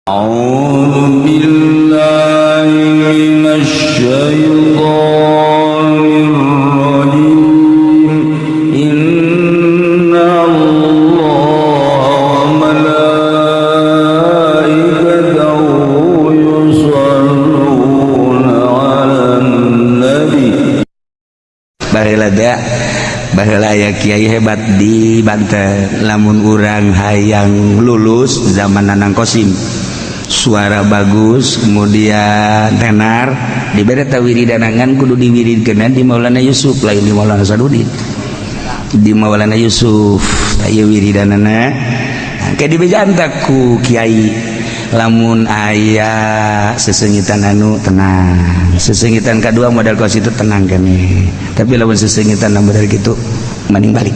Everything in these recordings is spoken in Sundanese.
أعوذ بالله من الشيطان الرجيم. إن الله وملائكته يصلون على النبي. Baheula teh, baheula aya kiai hebat di Banten. Lamun urang hayang lulus zaman Nanang Kosim, suara bagus, kemudian tenar, dibere ta wiridanangan, kudu diwiridkeun di Maulana Yusuf, lain di Maulana Sadudin, di Maulana Yusuf. Aya wiridanana kayak dibejaan ku kiai, lamun aya sesengitan anu tenang, sesengitan kedua modal kos itu tenang kene, tapi lamun sesengitan modal gitu mending balik.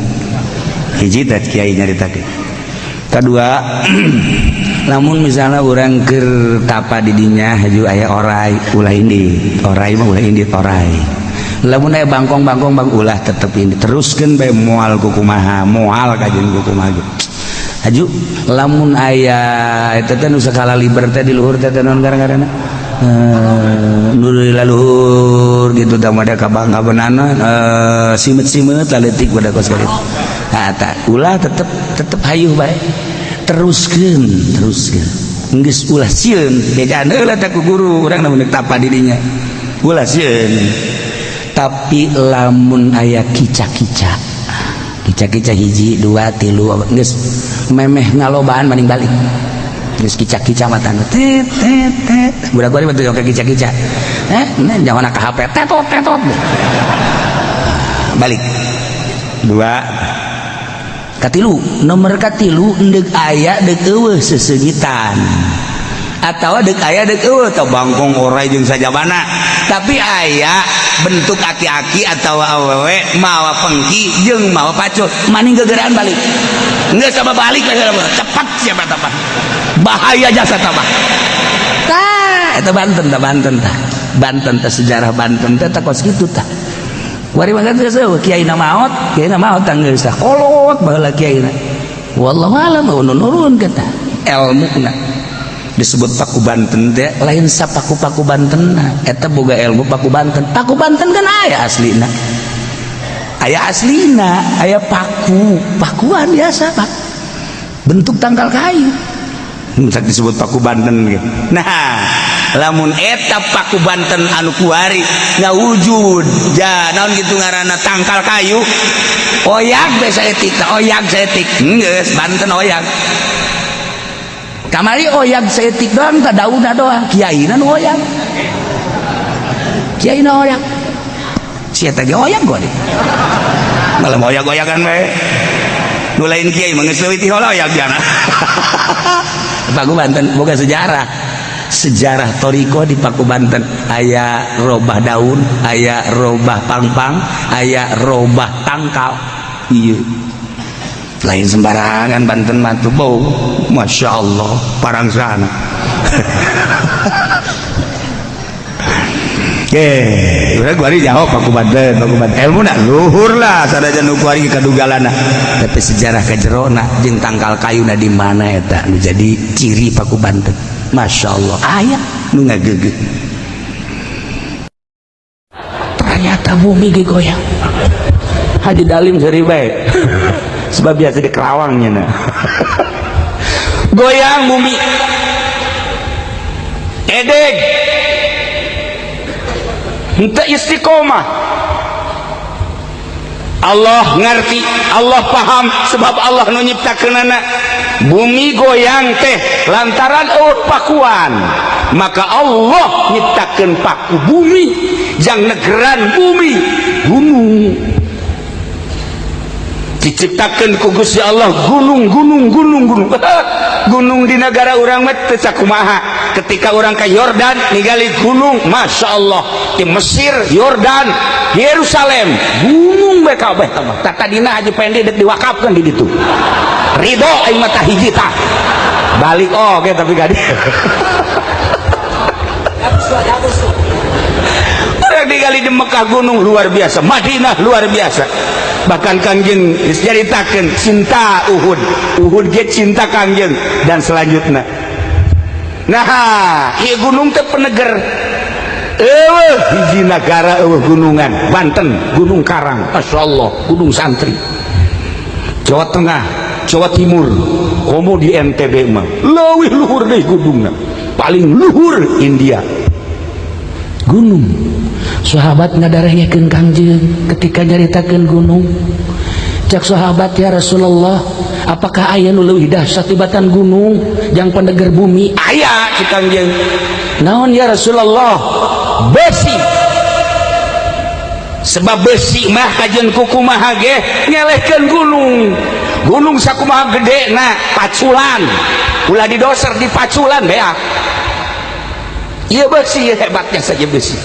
Hiji teh kiai nyaritakeun. Kedua, lamun misalnya orang keur tapa di dinya haju aya orai, ulah indit. Orai mah ulah indit orai. Lamun aya bangkong bangkong bang, ulah, tetep ini teruskeun bae, moal kukumaha, moal kajeun kukumaha ge. Haju lamun aya eta teh nu sakala liber teh di luhur teh, naon gara-garana, eh, nu di luhur gitu tah, mah ka bang kabenana, eh, simet-simet laletik pada kos kitu. Nah, tak ulah, tetep tetep hayuh bae, teruskeun, teruskeun, geus ulah sieun. Bejaan heula teh ku guru urang lamun tapa di dinya ulah sieun. Tapi lamun aya kica-kica, kica-kica hiji dua tilu, geus memeh ngalobaan, mending balik. Geus kica-kica matan tet tet tet, budak gua betul kayak kica-kica, eh, jangan ka HP tetot tetot, balik. Dua, katilu, nomor katilu, endek aya dek eueuh sesegitan atau dek aya dek eueuh atau bangkong orai jeung sajabana, tapi aya bentuk aki-aki atau awewe mawa pengki jeung mawa pacul, maning gegeraan balik. Nggak sama balik, cepat siapa tapa bahaya jasa tapa. Tah, eta Banten tah, Banten tah, Banten tah, sejarah Banten teh tah kos kitu tah. Wari mah geus eueuh kiai na maot, kiai na maot tah, geus tah kolot baheula kiai na. Wallahu alam nu nurun kata ilmuna disebut Paku Banten teh lain sapaku-paku Banten, eta boga ilmu Paku Banten. Paku Banten kan aya aslina, aya aslina, aya paku pakuan biasa, Pak, bentuk tangkal kayu. Bisa disebut Paku Banten gitu. Nah, lamun eta Paku Banten anu kuari ngawujud ja naon gitu ngaranna, tangkal kayu oyak be saeutik tah, oyak saeutik geus Banten oyak. Kamari oyak saeutik doang tah, daunna doang, kiaina nu oyak, kiaina oyak, sia teh ge oyak gua deh, malah oyak-oyakan we. Nu lain kiai mah geus leuwih ti oyak jana. Paku Banten boga sejarah, sejarah toriko di Paku Banten aya robah daun, aya robah pangpang, aya robah tangkal. Iya, lain sembarangan Banten mah tuh bau, masya Allah, parang sana. Oke, udah gua jawab Paku Banten, Paku Banten. Ilmu nak luhur lah, sanajan nu kuari kadugalana. Tapi sejarah kajerona jeung tangkal kayuna di mana eta nu jadi ciri Paku Banten. Masya Allah, aya nu ngageugeuh. Ternyata bumi ge goyang. Haji Dalim seuri bae. Sebab biasa di Kerawangnya nah. Goyang bumi. Edeg henteu istiqomah. Allah ngerti, Allah paham, sebab Allah nu nyiptakeunana. Bumi goyang teh lantaran eueuh pakuan, maka Allah nyiptakeun paku bumi jang negeran bumi. Gunung diciptakeun ku Gusti Allah, gunung gunung gunung gunung gunung. Di negara urang mah teu sakumaha. Ketika orang ke Yordan ningali gunung, Masya Allah. Di Mesir, Yordan, Yerusalem, gunung bae kabeh tah. Tah, tadina Haji Pendi dek diwakafkeun di ditu, ridho aing mah tah, hiji tah balik. Oh, oke, tapi gadi orang digali di Mekah gunung luar biasa, Madinah luar biasa. Bahkan Kangjeng diceritakan cinta Uhud, Uhud ge cinta Kangjeng, dan selanjutnya. Nah, ieu gunung teh peneger. Eueuh hiji nagara eueuh gunungan, Banten, Gunung Karang, masyaallah, Gunung Santri. Jawa Tengah, Jawa Timur, komo di NTB mah leuwih luhur deui gunungna. Paling luhur India. Gunung. Sahabat ngadarengekeun Kangjeng ketika nyaritakeun gunung. Cak sahabat, ya Rasulullah, apakah aya nu leuwih dahsyat tibatan gunung jang peneger bumi? Aya cek Kangjeng. Naon ya Rasulullah? Besi. Sebab besi mah kajeun kukumaha ge ngelehkeun gunung. Gunung sakumaha gede na paculan. Ulah didoser dipaculan beak. Ieu besi hebatnya saja besi.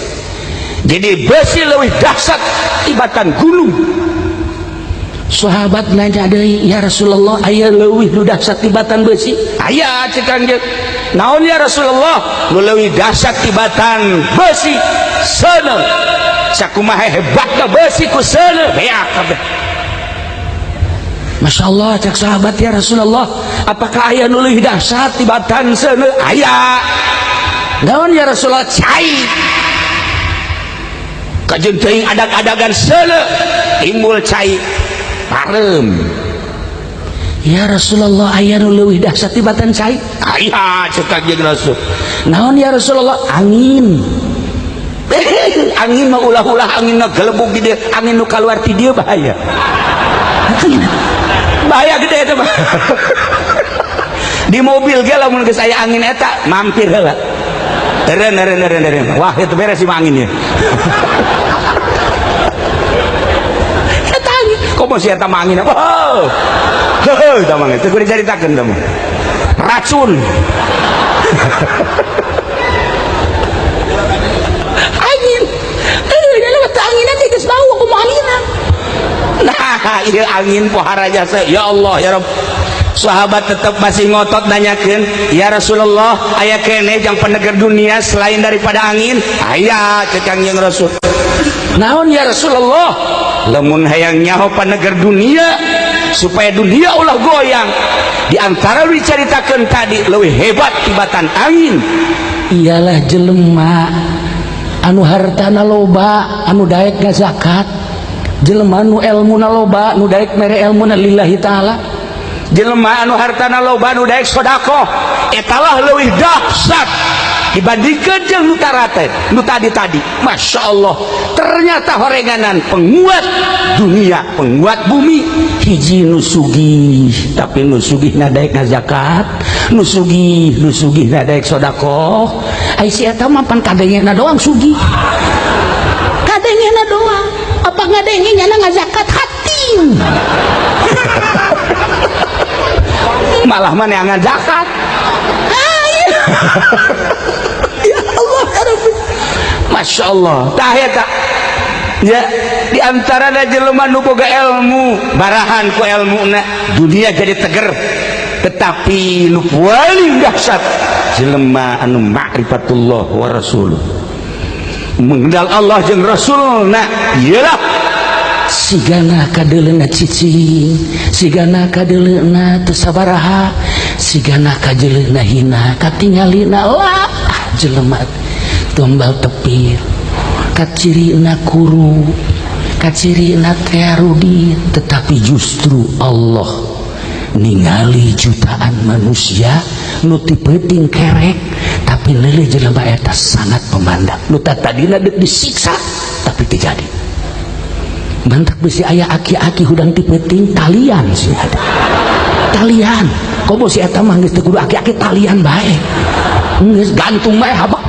Jadi besi leuwih dahsyat tibatan gunung. Sahabat nanya deui, ya Rasulullah, aya leuwih nu dahsyat tibatan besi? Aya cek Kangjeng. Naon ya Rasulullah? Nu leuwih dahsyat tibatan besi seuneu. Sakumaha hebatna besi ku seuneu beak kabeh. Masya Allah, cek sahabat, ya Rasulullah, apakah aya nu leuwih dahsyat tibatan seuneu? Aya. Naon ya Rasulullah? Cai. Kajeun teuing adag-adagan seuneu timbul cai pareum. Ya Rasulullah, aya nu leuwih dahsyat tibatan cai? Aya cek Kangjeng Rasul. Naon ya Rasulullah? Angin. Angin mah ulah-ulah angin gelebug di dieu, angin nu kaluar ti dieu bahaya. Bahaya gede eta mah. Di mobil ge lamun geus aya angin eta mampir heula. Eren eren eren eren. Wah, itu beres sih anginnya. Eta angin. Komo si eta mah angin. Oh. Heuh, eta mah teu kudu dicaritakeun eta mah. Racun. Angin. Dalam angin nanti geus bau kumaha anginan. Nah, ieu angin pohara jasa. Ya Allah, ya Rabb. Sahabat tetap masih ngotot nanyakeun, ya Rasulullah, aya keneh jang peneger dunia selain daripada angin? Aya cek Kangjeng Rasul. Naon ya Rasulullah? Lamun hayang nyaho paneger dunia supaya dunia ulah goyang, di antara dicaritakeun tadi leuwih hebat tibatan angin ialah jelema anu hartana loba anu daek ngazakat, jelema anu elmuna loba nu daek mere elmuna lillahi ta'ala, jelema anu hartana loba nu daek sedekah, etalah leuwih dahsyat dibandingkeun jeung nu tarate nu tadi-tadi. Masya Allah, ternyata horenganan penguat dunia, penguat bumi. Hiji nu sugih tapi nu sugih na daek ngazakat, nu sugih nu sugih na daek sedekah. Ai si eta mah pan kadengena doang sugih, kadengena doang, apa ngadenge nyana ngazakat hati malah mana yang ngazakat. Ya Allah ya Rabbi, Masya Allah. Tah eta ya, di antara jelema nu boga ilmu barahan ku elmuna dunia jadi teger, tetapi nu paling dahsyat jelema anu ma'rifatullah wa rasuluh, mengenal Allah jeung Rasulna. Iyalah sigana kadeuleuna cicing, sigana kadeuleuna teu sabaraha, sigana kajeleuna hina, katingalina lah jelema tombal tepir, kacirina kuru, kacirina tearudin, tetapi justru Allah ningali jutaan manusia nu ti peuting kerek, tapi leuleuh jelema eta sangat memandang nu tadina deuk disiksa tapi teu jadi. Mantak besi aya aki-aki hudang ti peuting talian sih ada talian, komo si eta mah geus teu kudu aki-aki talian bae geus gantung bae habak.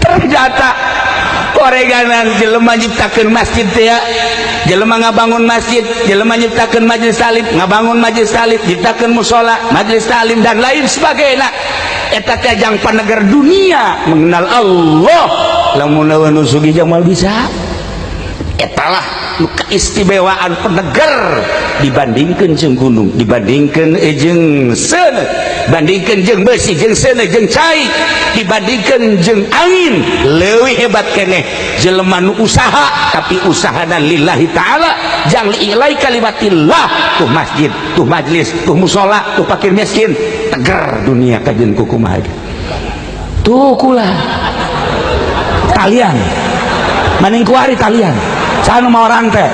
Ternyata oreganan jelema nyiptakeun masjid teh, jelema ngabangun masjid, jelema nyiptakeun majelis taklim, ngabangun majelis taklim, nyiptakeun mushola, majelis taklim dan lain sebagainya. Eta teh jang paneger dunia mengenal Allah. Lamun lawan nu sugih jang moal bisa. Etalah nu keistimewaan peneger dibandingkeun jeung gunung, dibandingkeun jeung seuneu, Bandingkeun jeung besi, jeung seuneu, jeung cai, dibandingkeun jeung angin, leuwih hebat keneh jelema nu usaha, tapi usahana lillahi ta'ala, jang li'ilai kalimatillah. Tuh masjid, tuh majlis, tuh musola, tuh fakir miskin, teger dunia kajen kukumaha tuh kula talian maning kuari talian sanu mau orang teh.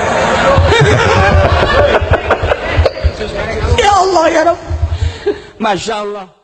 Ya Allah, ya Rabb, Masya Allah.